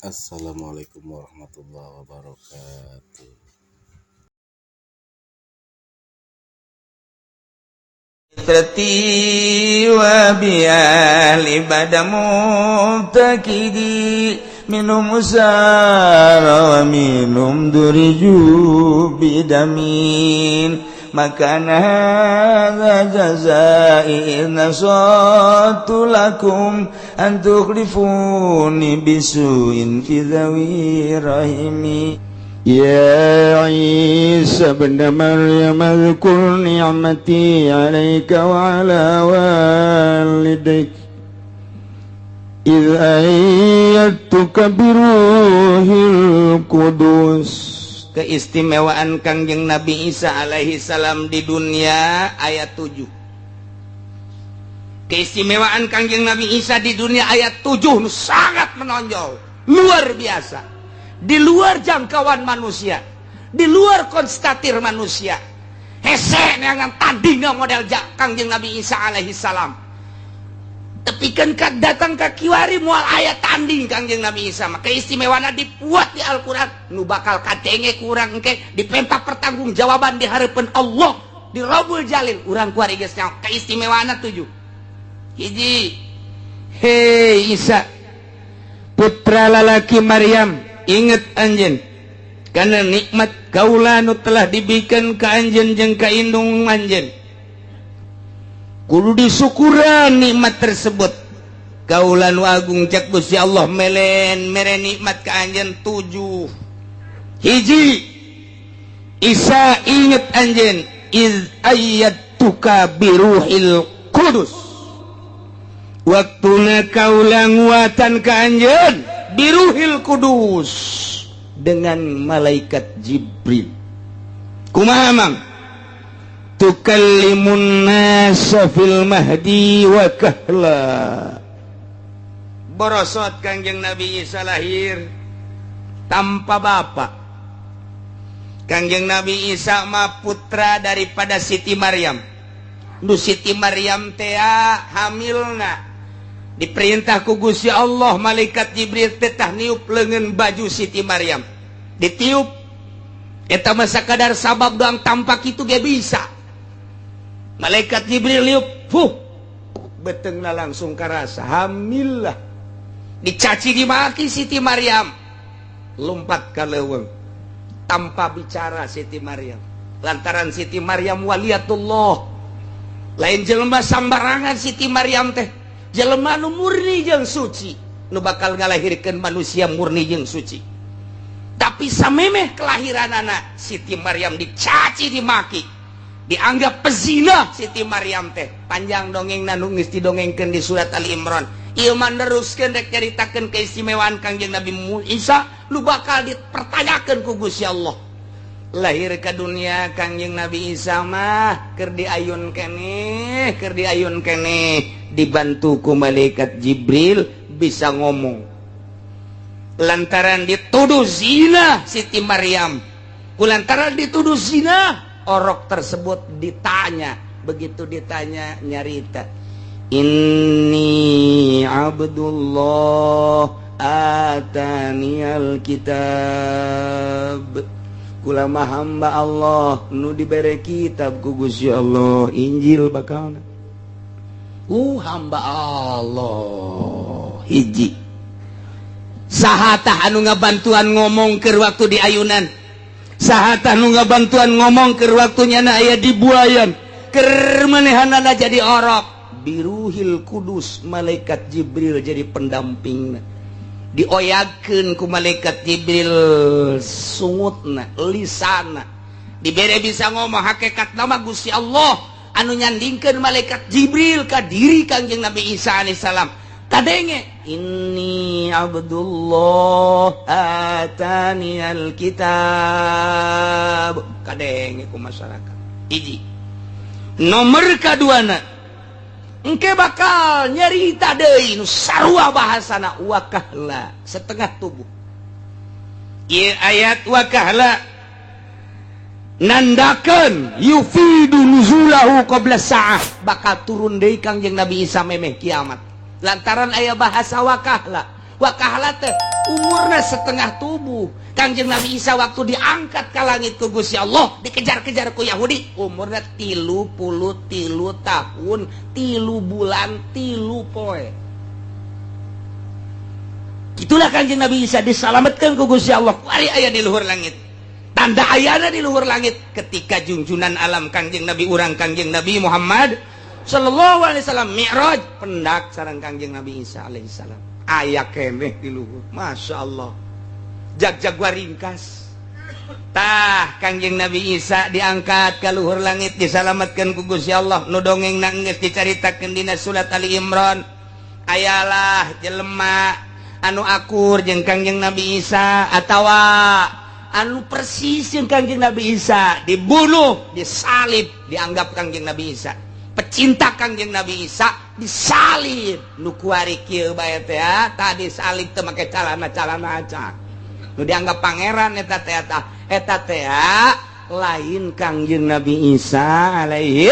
Assalamualaikum warahmatullahi wabarakatuh. وبأهل بدا مبتكدي منهم سار ومنهم درجوا بدمين ما كان هذا جزائي إذ نصحت لكم أن تخلفوني بسوء في ذوي رحمي. يا عيسى ابن مريم، اذكر نعمتي عليك وعلى والديك إذ أيدتك بروح القدس. Keistimewaan Kangjeng Nabi Isa alaihi salam di dunia ayat 7. Keistimewaan Kangjeng Nabi Isa di dunia ayat 7 sangat menonjol, luar biasa, di luar jangkauan manusia, di luar konstatir manusia. Hese neangan tandingan model Kangjeng Nabi Isa alaihi salam. Tapi kan datang ke kiwari moal aya tanding Kangjeng Nabi Isa mah. Keistimewaan dibuat di Al-Qur'an, nu bakal kadenge kurang engke dipenta pertanggungjawaban di hadapan Allah di Robul Jalil. Urang kuari geus nyaho keistimewaan tujuh. Hiji, hei Isa, putra lalaki Maryam, inget anjeun karena nikmat kaula nu telah diberikan ke anjeun jeung ka indung anjeun. Kudu disyukuran nikmat tersebut. Kaula nu agung, cek Gusti Allah, melen mere nikmat ka anjeun tujuh. Hiji, Isa, inget anjeun, iz ayyadtuka biruhil qudus, waktuna kaula nguatan ka anjeun biruhil kudus, dengan malaikat Jibril. Kumaha, Mang? Tukallimun nasa fil mahdi wa kahla. Borosot Kangjeng Nabi Isa lahir tanpa bapak. Kangjeng Nabi Isa mah putra daripada Siti Maryam. Nu Siti Maryam tea hamilna diperintah ku Gusti Allah, malaikat Jibril tetah niup lengan baju Siti Maryam. Ditiup eta mah sakadar sabab doang, tampak itu ge bisa. Malaikat Jibril niup, fuh, betengna langsung karasa hamil lah. Dicaci dimaki Siti Maryam, lompat ka leuweung tanpa bicara Siti Maryam, lantaran Siti Maryam waliyatullah, lain jelema sambarangan. Siti Maryam teh jelema nu murni jeung suci, nu bakal ngalahirkeun manusia murni jeung suci. Tapi samemeh kelahiran anak, Siti Maryam dicaci dimaki, dianggap pezina Siti Maryam teh. Panjang dongeng nu geus didongengkeun di surat Ali Imran. Ieu mah neruskeun rek nyaritakeun keistimewaan Kangjeng Nabi Isa nu bakal dipertanyakeun ku Gusti Allah. Lahir ke dunia Kangjeng Nabi Isa mah keur diayun keneh, keur diayun keneh, dibantu ku malaikat Jibril, bisa ngomong. Lantaran dituduh zina Siti Maryam, kulantaran dituduh zina, orok tersebut ditanya. Begitu ditanya, nyarita, "Inni Abdullah atanial kitab." Kula mah hamba Allah nu dibere kitab ku Gusti Allah, Injil bakal. Hamba Allah. Hiji, saha tah anu ngabantuan ngomong ke waktu di ayunan? Saha tah nu ngabantuan ngomong ke waktunya na aya di buayan, keur manehanana jadi orok? Biruhil kudus, malaikat Jibril jadi pendamping. Dioyakeun ku malaikat Jibril sungutna, lisana dibere bisa ngomong. Hakikat nama Gusti Allah anu nyandingkeun malaikat Jibril ka diri Kangjeng Nabi Isa alaihissalam. Kadenge, "Inni Abdullah atani alkitab." Kadenge ku masyarakat. Hiji. Nomor kaduana, engke bakal nyerita deui nu sarua bahasana, wakahla, setengah tubuh. Ieu ayat wakahla nandakeun yufidu nuzulahu qabla sa'ah, bakal turun deui Kangjeng Nabi Isa memeh kiamat, lantaran aya bahasa wakahla. Wakahla teh Umurna setengah tubuh. Kangjeng Nabi Isa waktu diangkat ke langit ku Gusti Allah, dikejar-kejar ku Yahudi, umurna 33 tahun 3 bulan 3 poe. Itulah Kangjeng Nabi Isa diselamatkan ku Gusti Allah. Kuari aya di luhur langit. Tanda ayana di luhur langit ketika junjunan alam, Kangjeng Nabi urang, Kangjeng Nabi Muhammad Sallallahu Alaihi Wasallam Mi'raj, pendak sareng Kangjeng Nabi Isa alaihissalam, aya keneh di luhur. Masya Allah, jag-jag ringkas. Tah, Kangjeng Nabi Isa diangkat ke luhur langit, diselamatkan ku Gusti Allah. Nu dongeng nangis dicaritakeun dina surat Ali Imran. Ayalah jelema anu akur jeung Kangjeng Nabi Isa atawa anu persis jeung Kangjeng Nabi Isa dibunuh, disalib. Dianggap Kangjeng Nabi Isa pecinta Kangjeng Nabi Isa, disalib. Nu kuari kieu bae teh tadi salib teu make calana-calana acan. Nu dianggap pangeran eta teh, eta teh lain Kangjeng Nabi Isa alaihi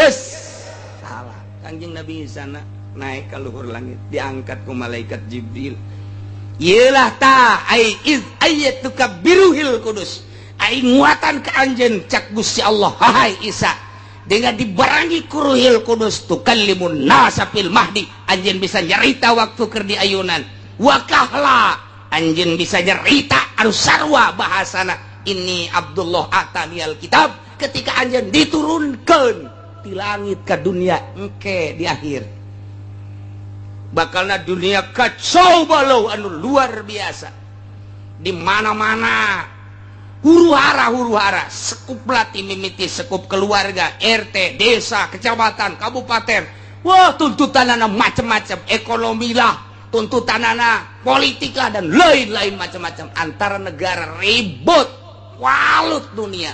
salam. Kangjeng Nabi Isa na, naik ke luhur langit, diangkat ku malaikat Jibril. Iyalah ta ai iz ayyatuka biruhil kudus, ai nguatan ke anjeun, cak Gusti Allah, "Hai Isa, dengan dibarengi ku Ruhil Kudus, tukallimun nasa fil mahdi, anjeun bisa nyarita waktu keur di ayunan, wa kahla, anjeun bisa nyarita anu sarua bahasana, ini Abdullah ataniyal kitab." Ketika anjeun diturunkan di langit ke dunia, engke di akhir bakalna dunia kacau balau anu luar biasa, di mana-mana huru hara, huru hara, sekup lati mimiti sekup keluarga, RT, desa, kecamatan, kabupaten. Wah, tuntutan anak macam-macam, ekonomi lah, tuntutan anak politik lah, dan lain-lain macam-macam. Antara negara ribut, walut dunia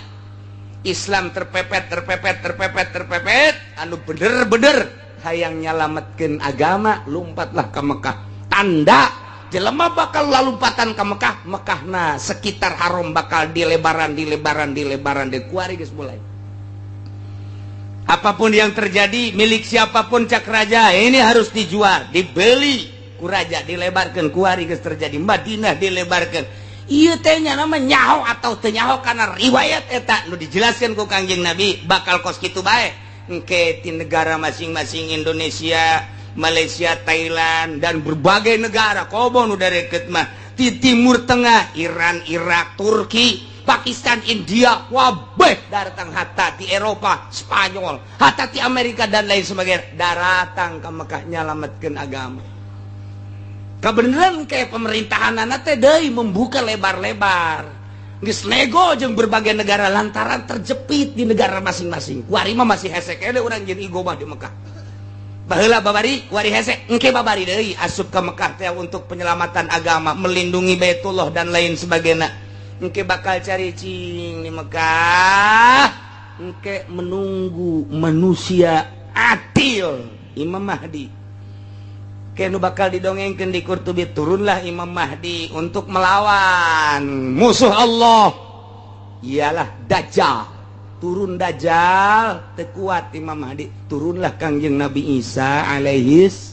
Islam terpepet, terpepet, terpepet, terpepet. Anu bener-bener hayang nyalametkeun agama, lompatlah ke Mekah. Tanda jelema bakal lalumpatan ke Mekah, Mekah nah sekitar haram bakal dilebaran, dilebaran, dilebaran, di kuari geus mulai. Apapun yang terjadi, milik siapapun, cak raja ini harus dijual, dibeli ku raja, dilebarkan. Kuari geus terjadi Madinah dilebarkan. Ieu teh nya nama nyaho atau teu nyaho, karena riwayat eta nu dijelaskan ku Kangjeng Nabi bakal kos kitu bae. Engke di negara masing-masing, Indonesia, Malaysia, Thailand, dan berbagai negara komo nu deket mah di Timur Tengah, Iran, Irak, Turki, Pakistan, India, wabeh datang, hatta di Eropa, Spanyol, hatta di Amerika dan lain sebagainya, daratang ke Mekah nyalametkeun agama. Kebenaran kayak pemerintahan anak teh deui membuka lebar-lebar, geus nego jeung berbagai negara lantaran terjepit di negara masing-masing. Kuari mah masih hese keneh urang jeung iqomah di Mekah. Baheula babari, kuari hese, engke babari deui asup ke Mekah teh untuk penyelamatan agama, melindungi Baitullah dan lain sebagainya. Engke bakal cari cing di Mekah, engke menunggu manusia adil, Imam Mahdi. Kenu bakal didongengkan di Qurtubi, turunlah Imam Mahdi untuk melawan musuh Allah, ialah Dajjal. Turun Dajjal, tekuat Imam Mahdi, turunlah Kangjeng Nabi Isa alaihis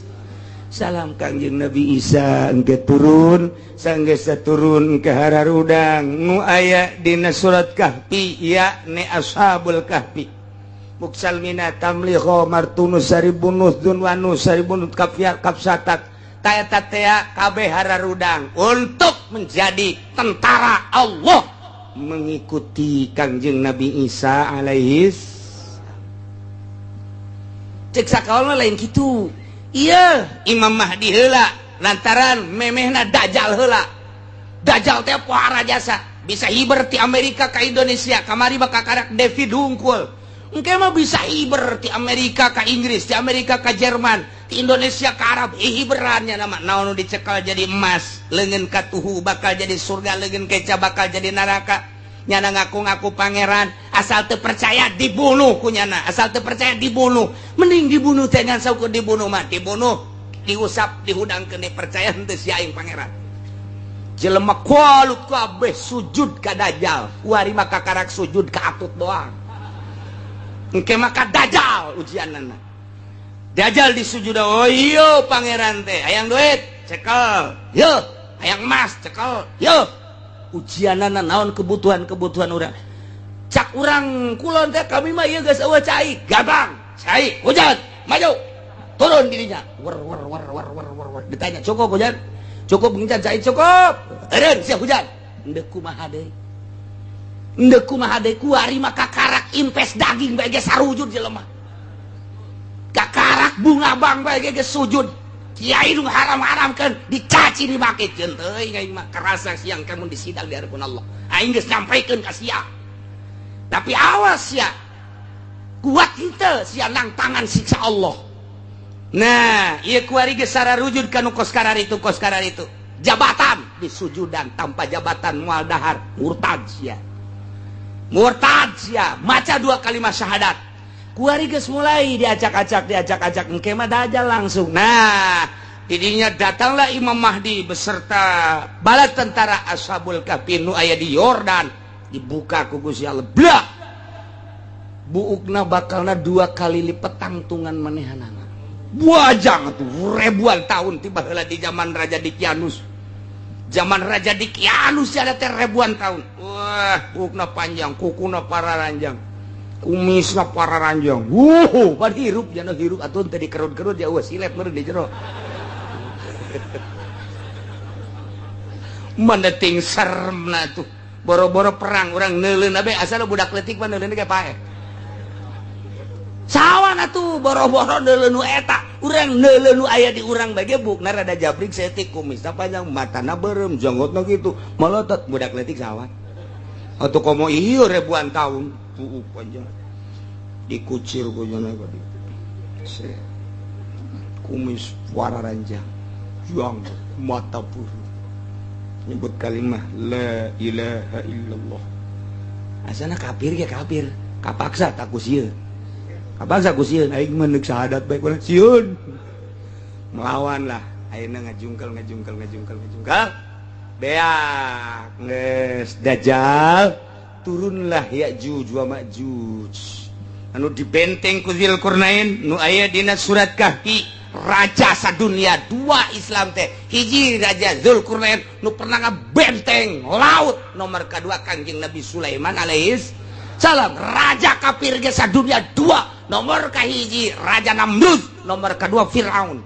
salam. Kangjeng Nabi Isa engke turun, sanggesa turun ke hararudang nu aya dina surat Kahfi, ya ne Ashabul Kahfi, Muksalmina tamliho martunus saribunus dunwanus saribunus kafia kapsatat taeta tea kabeh hararudang untuk menjadi tentara Allah mengikuti Kangjeng Nabi Isa alaihis. Cek sakaolna lain gitu. Iya, Imam Mahdi heula lantaran memehna Dajjal heula. Dajjal teh pohara jasa, bisa hiber ti Amerika ke Indonesia. Kamari bakal karak David hungkul. Engke mah bisa hiber ti Amerika ke Inggris, ti Amerika ke Jerman, ti Indonesia ke Arab. Hiberannya nama naon dicekal jadi emas, leungeun katuhu bakal jadi surga, leungeun keca bakal jadi neraka. Nyana ngaku-ngaku pangeran, asal teu percaya dibunuh ku nyana, asal teu percaya dibunuh. Mending dibunuh teh ngan saukur dibunuh mah, dibunuh, diusap, dihudangkeun, percaya henteu si aing pangeran. Jelema kualut kabeh sujud ka Dajjal. Kuari mah kakarak sujud ka atut doang. Engke maka Dajjal ujianana. Dajjal disujud, "Oh iya, pangeran teh hayang duit, cekel. Yo, Hayang emas, cekel. Yo, ujianana naon? Kebutuhan-kebutuhan urang. Cak urang kulon teh, kami mah ieu geus euweuh cai, gampang. Cai, hujan, maju. Turun dirinya. Wer wer wer wer wer wer wer. Ditanya, "Cukup hujan? Cukup hujan cai cukup?" Eureun sia hujan. Endek kumaha deui? Endek kumaha deui? Kuari mah kakarak impes daging bae ge sarujud jelema. Kakarak bunga bang bae ge sujud. Kiai nu haram-haramkeun dicaci dimaki, ceun teuing aing mah kerasa siang kamu disidang di hadapan Allah. Aing geus nyampaikeun ka sia. Tapi awas ya. Kuat henteu sia nang tangan siksa Allah. Nah, ieu kuari geus sararujud kanu kos kararitu kos kararitu. Jabatan disujudan, tanpa jabatan moal dahar, murtad sia. Murtad sia, maca dua kalimat syahadat. Kuari geus mulai diacak-acak, diacak-acak, engke mah dajal langsung. Nah, didinya datanglah Imam Mahdi beserta bala tentara Ashabul Kahfi nu aya di Yordan, dibuka ku Gusti Allah. Blak! Buukna bakalna dua kali lipat tangtungan manehanana. Buajang tuh ribuan tahun tiba heula di zaman Raja Dikianus. Zaman Raja Dikianus ada teh ribuan tahun. Wah, buukna panjang, kukuna pararanjang, kumisna pararanjang. Wuh, pan hirup jana hirup atuh teh dikerut-kerut ya, wah, silet meureun di jero. Mana ting seremna tuh. Boro-boro perang urang neuleun bae, asal budak leutik mah neuleun ge paeh. Sawan atuh boro-boro neuleun nu eta, urang neuleun nu aya di urang bae ge bukna rada jabrik saeutik, kumisna panjang, matana beureum, jenggotna kitu, molotot, budak leutik sawan. Atuh komo ieu ribuan tahun, buuk panjang. Dikucir ku jana kitu. Kumis wararanjang, janggot, mata buru. Nyebut kalimah la ilaha illallah. Asana kafir ge kafir, kapaksa tak ku sieun. Kapaksa ku sieun, aing mah neuk syahadat bae ku sieun. Melawan lah, ayeuna ngajungkel ngajungkel ngajungkel ngajungkel. Beak geus dajjal, turunlah Ya'juj wa Ma'juj. Anu dibenteng ku Dzulqarnain nu aya dina surat Kahfi. Raja sadunia dua Islam teh, hiji Raja Zulkarnain nu pernah ngabenteng laut, nomor kedua Kanjeng Nabi Sulaiman alaihis salam. Raja kafir ge sadunia dua, nomor kahiji Raja Namrud, nomor kedua Firaun.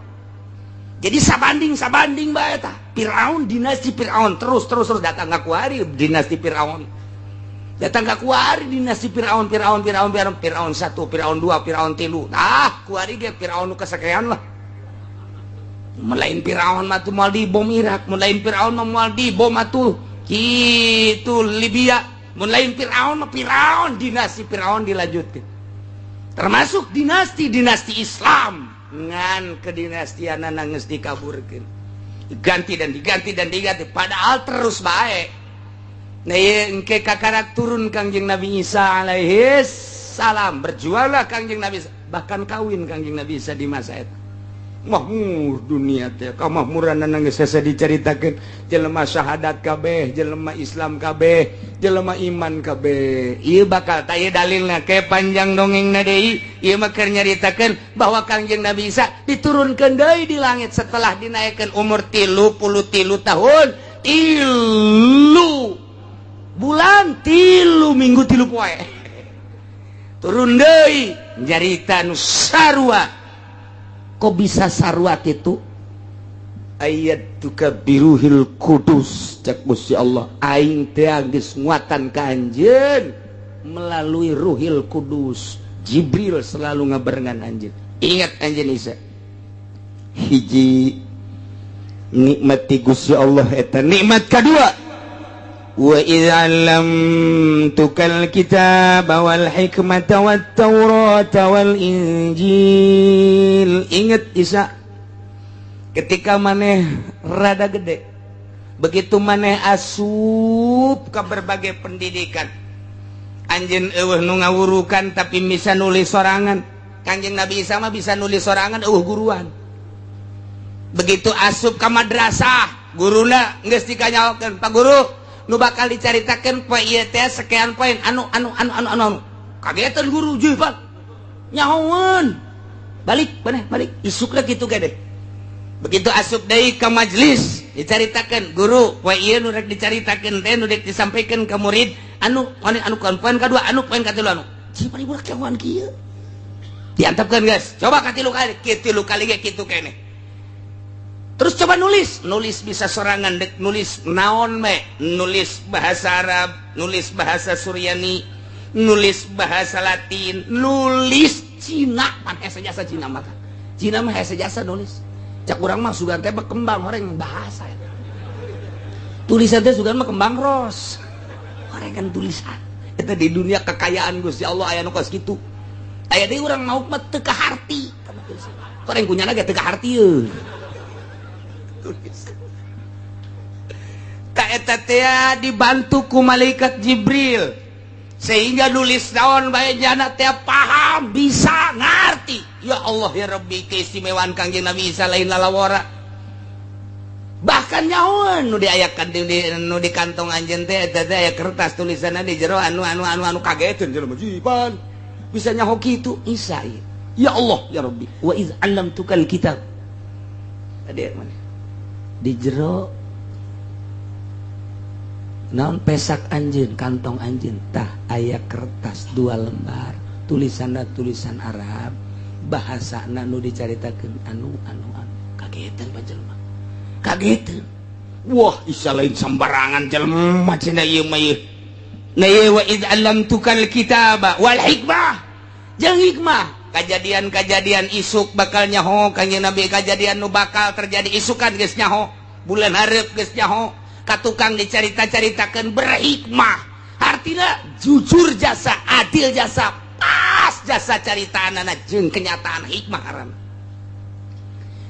Jadi sabanding sabanding bae tah Firaun, dinasti Firaun terus terus terus datang ka kuari dinasti Firaun, datang ka kuari dinasti Firaun, Firaun, Firaun, Firaun, Firaun 1, Firaun 2, Firaun 3. Nah, kuari ge Firaun nu kasakean lah. Melain Firaun mah tuh moal dibom Irak, melain Firaun mah moal dibom atuh kitu Libya, melain Firaun mah Firaun, dinasti Firaun dilanjutkeun. Termasuk dinasti-dinasti Islam ngan kedinastianana geus dikaburkeun. Diganti dan diganti dan diganti, padahal terus bae. Nah, ieu engke kakarak turun Kangjeng Nabi Isa alaihi salam, berjuanglah Kangjeng Nabi Isa, bahkan kawin Kangjeng Nabi Isa di masa eta. Mahmur dunia teh, kamahmuran geus hese dicaritakeun, jelema syahadat kabeh, jelema Islam kabeh, jelema iman kabeh. Ieu bakal tah ieu dalilna ke panjang dongengna deui, ieu mah keur nyaritakeun bahwa Kangjeng Nabi Isa diturunkeun deui di langit setelah dinaikkeun umur 33 tahun, 3 bulan, 3 minggu, 3 poe. Turun deui nyarita nu sarua. Kok bisa sarua kitu? Ayat tuka biruhil kudus, cek Gusti Allah, aing teh geus nguatan ka anjeun melalui Ruhil Kudus. Jibril selalu ngabarengan anjeun. Ingat anjeun Isa, hiji nikmat ti Gusti Allah eta, nikmat kadua, wa idz 'allamtukal kitaba wal hikmata wat taurata wal injil. Ingat Isa, ketika maneh rada gede, begitu maneh asup ke berbagai pendidikan, anjeun euweuh nu ngawurukan tapi bisa nulis sorangan. Kanjeng Nabi Isa mah bisa nulis sorangan, euweuh guruan. Begitu asup ke madrasah, guruna geus dikanyaokeun, "Pak Guru, nu bakal dicaritakeun poe ieu teh sekian poin anu anu anu anu anu anu." Kagetan guru, "Juh, Pak, nyahoeun." Balik maneh, balik isukna kitu ge deh. Begitu asup deui ka majelis dicaritakeun guru, poe ieu nu rek dicaritakeun teh, nu rek disampaikan ka murid anu anu anu poin kadua, anu poin katilu, anu cipan ibu rek kieu diantepkeun, guys. Coba katilu kali, katilu kali ge kitu keneh. Terus coba nulis, nulis bisa sorangan, dek nulis naon me, nulis bahasa Arab, nulis bahasa Suryani, nulis bahasa Latin, nulis Cina pan hese jasa. Cina mah, Cina mah hese jasa nulis. Cak urang mah sugan teh kembang orang bahasa tulisan teh, sugan mah kembang ros orang kan tulisan itu. Di dunia kekayaan Gusti Allah aya nu kos kitu. Aya deui urang mau mah teu kaharti, orang kunyana ge teu kaharti tulis. Ta eta teh dibantu ku malaikat Jibril sehingga nulis naon bae jana teh paham, bisa ngerti. Ya Allah ya Rabbi, keistimewaan Kangjeng Nabi Isa lain lalawora. Bahkan nyahoan nu diayakan di nu di kantong anjeun teh, eta teh aya kertas tulisanna di jero anu anu anu anu. Kageteun jelema, jiban bisa nyaho kitu Isa ieu. Ya Allah ya Rabbi, wa iz 'allamtukal kitab. Tadi mana di jero naon pesak anjeun, kantong anjeun tah aya kertas dua lembar, tulisanna tulisan Arab, bahasa nu dicaritakeun anu anu anu. Kagetan pak jelema, kagetan. Wah, Isa lain sembarangan jelema cenah ieu mah ieu. Nah ieu, wa id 'allamtukal kitaba wal hikmah, jeung hikmah. Kejadian-kejadian isuk bakal nyaho Kanjeng Nabi, kejadian nu bakal terjadi isukan geus nyaho, bulan hareup geus nyaho. Ka tukang dicarita-caritakeun berhikmah, artinya jujur jasa, adil jasa, pas jasa caritaan anak jeung kenyataan. Hikmah haram.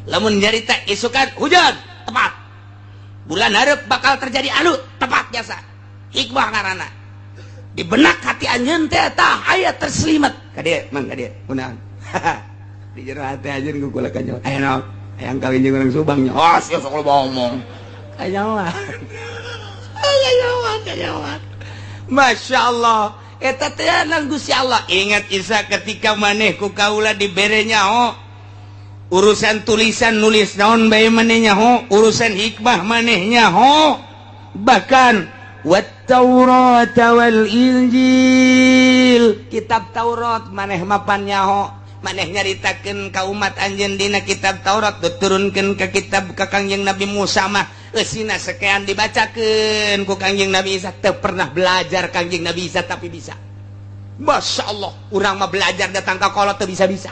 Lamun nyarita isukan hujan, tepat. Bulan hareup bakal terjadi anu, tepat jasa. Hikmah ngaranna. Di benak hati anjeun teh tah aya terselimat. Ka dieu mang, ka dieu kunaon? Di jero hati anjeun ku kula kanyaho aya naon? Hayang kawin jeung urang Subang nya. Oh, sia sok loba omong. Kanyahoan, kanyahoan, kanyahoan. Masya Allah, eta teh nang Gusti Allah. Ingat Isa, ketika maneh ku kaula dibere nyaho urusan tulisan, nulis naon bae maneh nyaho, urusan hikmah maneh nyaho, bahkan wat Taurat wal Injil, kitab Taurat maneh mapan nyaho. Maneh nyaritakeun ka umat anjeun dina kitab Taurat, diturunkeun ke kitab ka Kangjeng Nabi Musa mah eusina sekian, dibacakeun ku Kangjeng Nabi Isa. Teu pernah belajar Kangjeng Nabi Isa, tapi bisa. Masya Allah, urang mah belajar datang ka kolot teu bisa-bisa,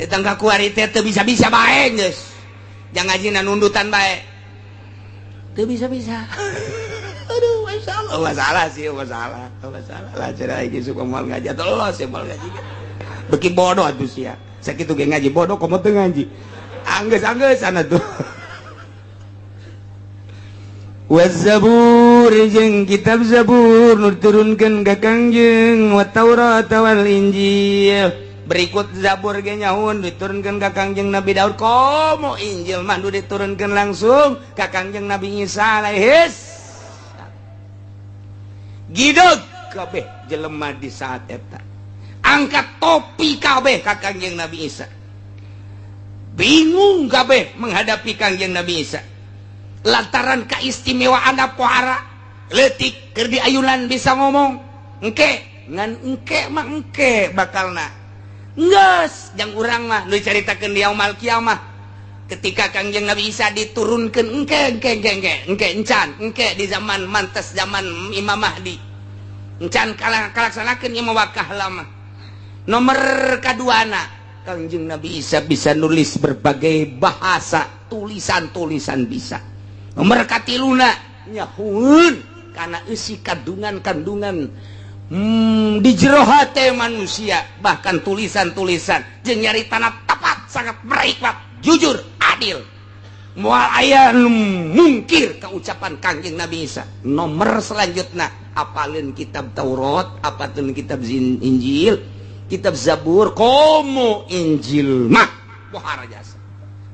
datang ka kuari teh teu bisa-bisa bae. Geus jangan ngajina nundutan bae teu bisa-bisa. Aduh, Masya Allah, masalah sih, masalah, masalah lah. Cerah iki suka moal ngaji atau Allah sih moal ngaji beki bodoh atuh sia. Sakitu ge ngaji bodoh, komo teu ngaji anggeus anggeus sana tuh. Wazabur, jeung kitab Zabur nu diturunkeun ka Kangjeng, wa Taurat wal Injil. Berikut Zabur ge nyahoan diturunkeun ka Kangjeng Nabi Daud, komo Injil mah nu diturunkeun langsung ka Kangjeng Nabi Isa alaihis. Gideg kabeh jelema di saat eta, angkat topi kabeh ka Kangjeng Nabi Isa. Bingung kabeh menghadapi Kangjeng Nabi Isa lantaran keistimewaan pohara letik keur diayunan bisa ngomong. Engke ngan engke mah, engke bakalna geus jang urang mah nu dicaritakeun di yaumul kiamah ketika Kangjeng Nabi Isa diturunkan. Engke, engke, engke, engke, engke encan, engke di zaman mantes zaman Imam Mahdi encan kalaksanakeun ieu wakah lama. Nomor kaduana, Kangjeng Nabi Isa bisa nulis berbagai bahasa, tulisan-tulisan bisa. Nomor katiluna, nyahoeun karena isi kandungan-kandungan di jero hate manusia, bahkan tulisan-tulisan jeung nyari tanah tepat, sangat berhikmat, jujur, adil, moal aya nu mungkir keucapan Kangjeng Nabi Isa. Nomor selanjutnya, apalin kitab Taurat, apalin kitab Injil, kitab Zabur, komo Injil mah pohara jasa.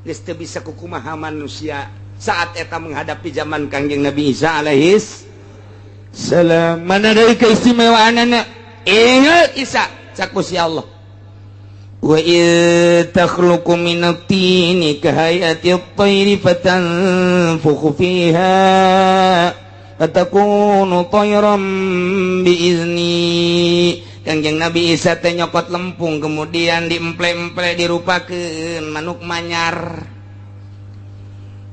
Geus teu bisa kukumaha manusia saat eta menghadapi zaman Kangjeng Nabi Isa alaihis salam. Mana dari keistimewaan anak? Ingat Isa, cak Gusti Allah. Wa id takhluqu minat tini kahayati at-tayri fatanfukhu fiha fatakunu tayran biizni. Kangjeng Nabi Isa teh nyokot lempung kemudian diemple-emple dirupakeun manuk manyar.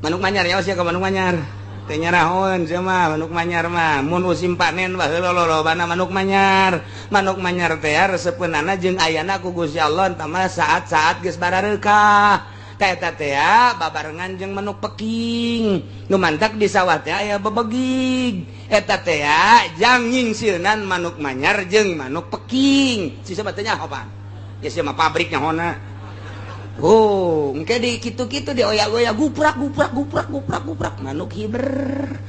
Manuk manyar ya sia ka manuk manyar. Teh nyarahoeun sia mah manuk manyar mah mun musim panen baheula lolobana manuk manyar. Manuk manyar teh resepeunana jeung ayana ku Gusti Allah tama saat-saat geus barareukah. Ka eta teh babarengan jeung manuk peking. Nu mantak di sawah teh aya bebegig. Eta teh jang nyingsieunan manuk manyar jeung manuk peking. Si saha teh nyaho pan? Ya sia mah pabrik nyahona. Oh, engke di kitu-kitu dioyak-oyak guprak guprak guprak guprak guprak manuk hiber.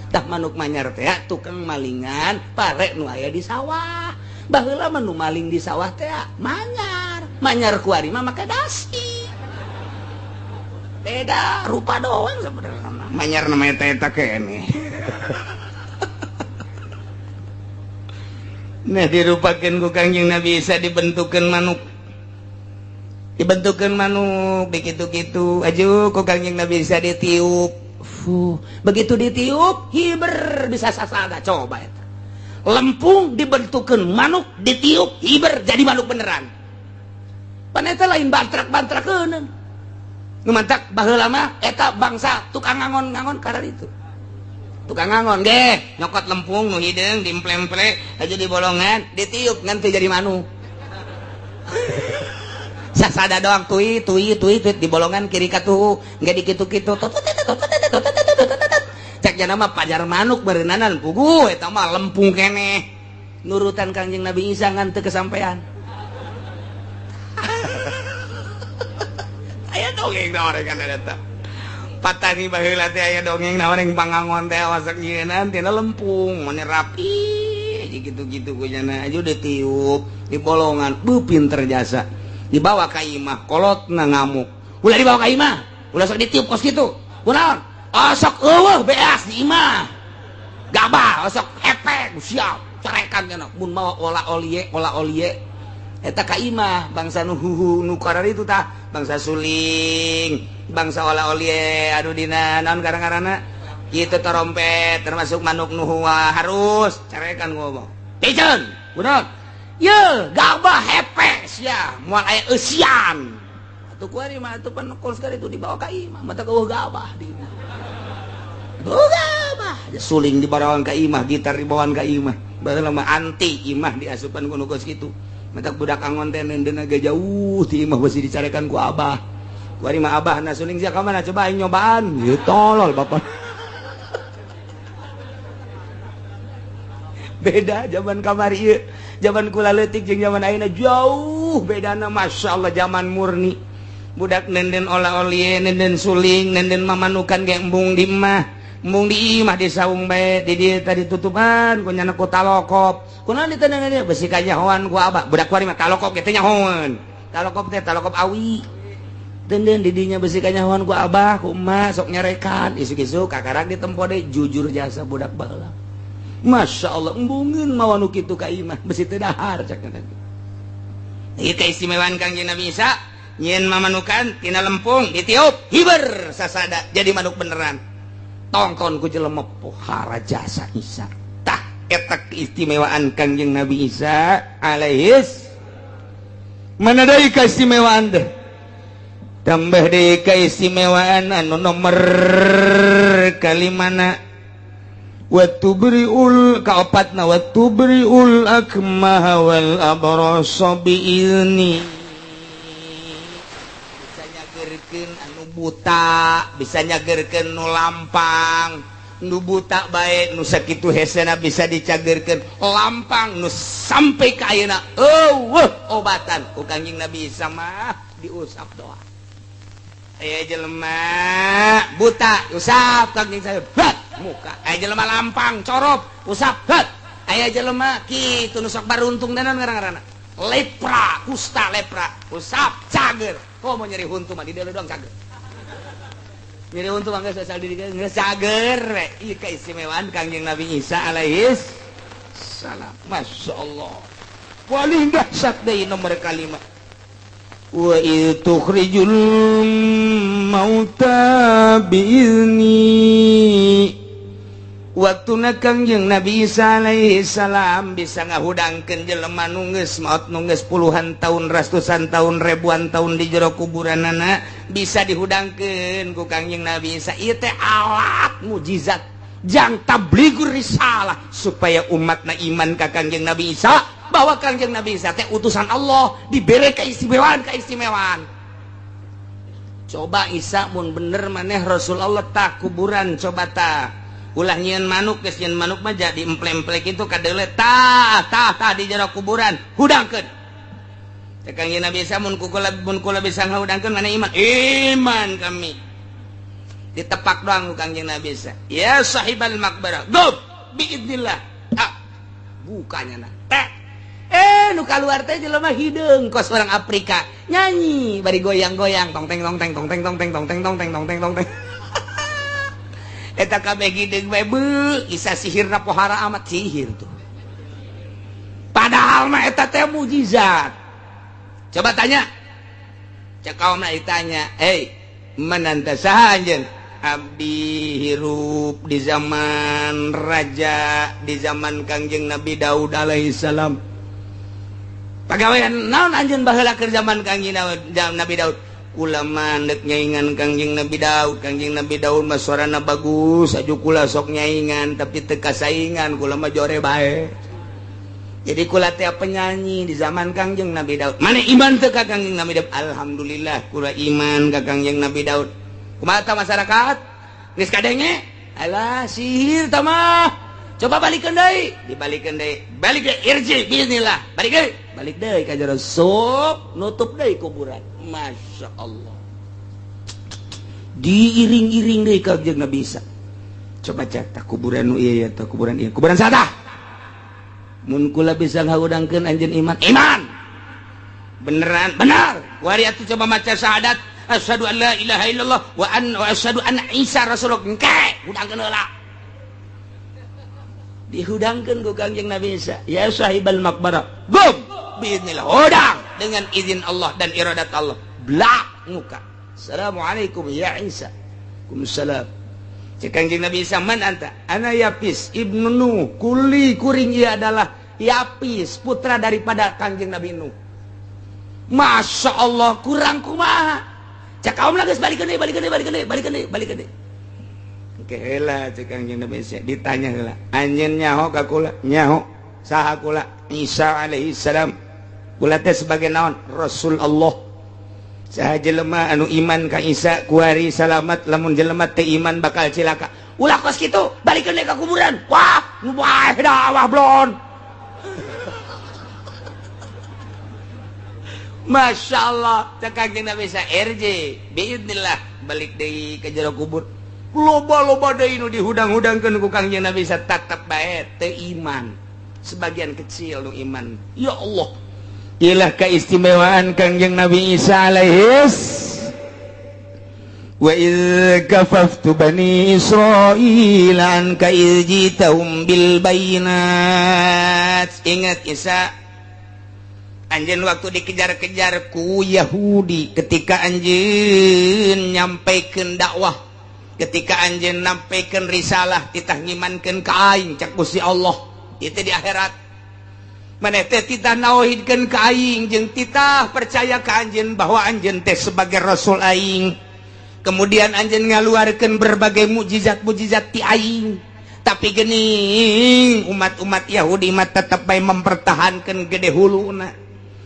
Tah manuk manyar teh tukang malingan pare nu aya di sawah. Baheula mah nu maling di sawah teh manyar. Manyar ku ari mah make dasi. Beda rupa doang sebenarnya. Manyar namanya teh eta keneh. Nah dirupakeun ku Kangjeng Nabi Isa dibentukeun manuk. Dibentukeun manuk begitu-gitu aju ku Kangjeng Nabi Isa ditiup. Fuh, begitu ditiup hiber bisa sasada coba eta. Lempung dibentukeun manuk ditiup hiber jadi manuk beneran. Pan eta lain bantrak-bantrakeun. Nu mantak baheula mah eta bangsa tukang ngangon-ngangon karena itu. Tukang ngangon ge nyokot lempung nu hideung diemple-emple aja di bolongan ditiup ngan teu jadi manuk. Sasada doang tui tui tui tui di bolongan kiri katuhu nggak dikitu-kitu cek jana mah pajar manuk berenanan puguh eta mah lempung keneh nurutan Kangjeng Nabi Isa ngan teu kesampean. Aya dongeng naon kan eta patani baheula teh aya dongeng naon yang pangangon teh wasak nyieunaan tina lempung mane rapi gitu-gitu ku jana aja ditiup di bolongan beuh pinter jasa dibawa ka imah kolotna ngamuk ulah dibawa ka imah ulah sok ditiup kos kitu kunaon osok eueuh beas di imah gabah osok hepek siap carekan cenah mun mawa ola olie eta ka imah bangsa nu huhu nu kararitu tah bangsa suling bangsa ola olie aduh dina naon karang-karana kitu trompet termasuk manuk nu harus carekan ngomong piceun kunaon ye gabah hepes ya moal aya eusian atuh kuari mah atuh pan sekali itu dibawa ka imah mata eueuh gabah di imah gabah suling dibawaan ka imah gitar dibawaan ka imah baheula mah anti imah diasupan ku nu geus kitu mata budak angon teh neundeun ge jauh ti imah beusi dicarekan ku abah kuari mah abah na suling sia ka mana coba aing nyobaan ieu tolol bapak. Beda zaman kamari ieu zaman kula leutik jeung zaman ayeuna jauh bedana masyaallah zaman murni budak nenden ola-olie nenden suling nenden mamanukan ge embung di imah embung di imah di saung bae di dieu tadi tutupan ku nyana ku talokop kunaon ditendeun dieu besi kanyahoan ku abah budak kuari mah talokop ge teh nyahoan talokop teh talokop awi denden di dinya besi kanyahoan ku abah ku emak sok nyarekan isuk-isuk kakarak ditempo deui jujur jasa budak baheula. Masya Allah, embungeun mawa nu kitu ka imah besi teu dahar cak teh. Ieu keistimewaan Kangjeng Nabi Isa nyieun mamanukan tina lempung ditiup hiber sasada jadi manuk beneran. Tongton ku jelema pohara jasa Isa. Tah eta keistimewaan Kangjeng Nabi Isa alaihis. Mana deui keistimewaan teh? Tambah deui keistimewaan anu nomor kalimana Watubriul kaopatna watubriul akmaha wal abrasa biizni. Bisa nyagerkeun anu buta, bisa nyagerkeun nu lampang, nu buta bae nu sakitu hesena bisa dicagerkeun, lampang nu sampai ka ayeuna eueuh obatan ku Kangjeng Nabi Isa mah diusap doa. Aya jelema buta usap Kangjeng saya muka aya jelema lampang corop usap het aya jelema kitu nu sok baruntung dan ngaran-ngaranna lepra kusta lepra usap cager komo nyeri huntu mah di dieu doang cager nyeri huntu mah geus asal di dieu geus cager we ieu keistimewaan Kangjeng Nabi Isa alaihis salam. Masyaallah paling dahsyat deui nomor kalima. Wa idh tukhrijul mauta biizni. Waktuna Kangjeng Nabi Isa alaihi salam bisa ngahudangkeun jelema nu geus maot, nu geus puluhan tahun, ratusan tahun, ribuan tahun di jero kuburanana, bisa dihudangkeun ku Kangjeng Nabi Isa. Ieu teh alat mujizat jang tabligur risalah supaya umatna iman ka Kangjeng Nabi Isa bahwa Kangjeng Nabi Isa teh utusan Allah, dibere keistimewaan keistimewaan. Coba Isa, mun bener maneh Rasul Allah, tak kuburan coba tah, ulah nyieun manuk. Geus nyieun manuk mah jadi emple-emple kitu kadeule. Tah, tah, tah, di jero kuburan hudangkeun. Cek Kangjeng Nabi Isa, mun kula, mun kula bisa ngahudangkeun, mana iman? Iman kami. Ditepak doang ku Kangjeng Nabi Isa, ya sahibal maqbarah, qum biidznillah. Ah, bukanya nah teh, nu keluar teh jelema hideung kos orang Afrika, nyanyi bari goyang-goyang, tong teng tong teng tong teng tong teng tong teng tong teng tong teng tong teng. Eta kabeh hideung bae. Beuh, Isa sihirna pohara amat, sihir tuh. Padahal mah eta teh mujizat. Coba tanya, cek kaum ditanya, "Hei, man anta, saha anjeun?" "Abdi hirup di zaman raja, di zaman Kangjeng Nabi Daud alaihi salam." "Pagawean naon anjeun baheula keur zaman Kangjeng Nabi Daud?" "Kula mah dek nyaingan Kangjeng Nabi Daud. Kangjeng Nabi Daud mah suarana bagus aju, kula sok nyaingan tapi teu kasaingan. Kula mah jore bae, jadi kula teh penyanyi di zaman Kangjeng Nabi Daud." "Mana iman teu ka Kangjeng Nabi Daud?" "Alhamdulillah, kula iman ka Kangjeng Nabi Daud." Kumaha tah masyarakat geus kadenge? "Alah, sihir tah mah. Coba balikeun deui." Dibalikeun deui, balik deui, irji bismillah, balik deui, balik deui ka jero, sup nutup deui kuburan. Masya Allah, diiring-iring deui ka Kangjeng Nabi Isa. Coba cek tah kuburan nu ieu ya, tah kuburan ieu, kuburan saha? "Mun kula bisa ngahudangkeun, anjeun iman?" "Iman." "Beneran?" "Benar." "Wari atuh coba maca syahadat, asyhadu an la ilaha illallah wa an wa asyhadu anna Isa rasulullah." Engke hudangkeun heula. Dihudangkeun ku Kangjeng Nabi Isa, ya sahibal maqbarah, qum biiznillah. Hudang dengan izin Allah dan iradat Allah. Blak muka. "Assalamualaikum ya Isa." "Waalaikumsalam." Cek Kangjeng Nabi Isa, "Man anta?" "Ana Yapis ibnu Nuh." Kuli kuring ia adalah Yapis, putra daripada Kangjeng Nabi Nuh. Masya Allah, kurang kumaha? Cek kaum lagi, balik deui, balik deui, balik deui, balik deui, balik deui. Oke heula, cek Kangjeng Nabi Isa, ditanya heula, "Anjeun nyaho ka kula?" "Nyaho." "Saha kula?" "Isa alaihi salam." "Kula teh sebagai naon?" "Rasul Allah. Saha jelema anu iman ka Isa kuari salamat, lamun jelema teu iman bakal cilaka." Ulah kos kitu, balikeun deui ka kuburan. Wah, nu bae dakwah blon. Masya Allah, cek Kangjeng Nabi Isa, irji biidnillah, balik deui ka jero kubur. Loba-loba deui nu dihudang-hudangkeun ku Kangjeng Nabi Isa, tetep bae teu iman. Sebagian kecil nu iman. Ya Allah, ilah keistimewaan Kangjeng Nabi Isa alaihis. Wa idz kafaftu bani Israil anka idz jitahum bil bayinat. Ingat Isa, anjeun waktu dikejar-kejar ku Yahudi ketika anjeun nyampaikeun dakwah, ketika anjeun nyampaikeun risalah, titah ngimankeun ka aing. Cek Gusti Allah itu di akhirat, maneh teh titah nauhidkeun ka aing jeung titah percaya ka anjeun bahwa anjeun teh sebagai rasul aing. Kemudian anjeun ngaluarkeun berbagai mukjizat-mukjizat ti aing, tapi gening umat-umat Yahudi mah tetep bae mempertahankan gede huluna,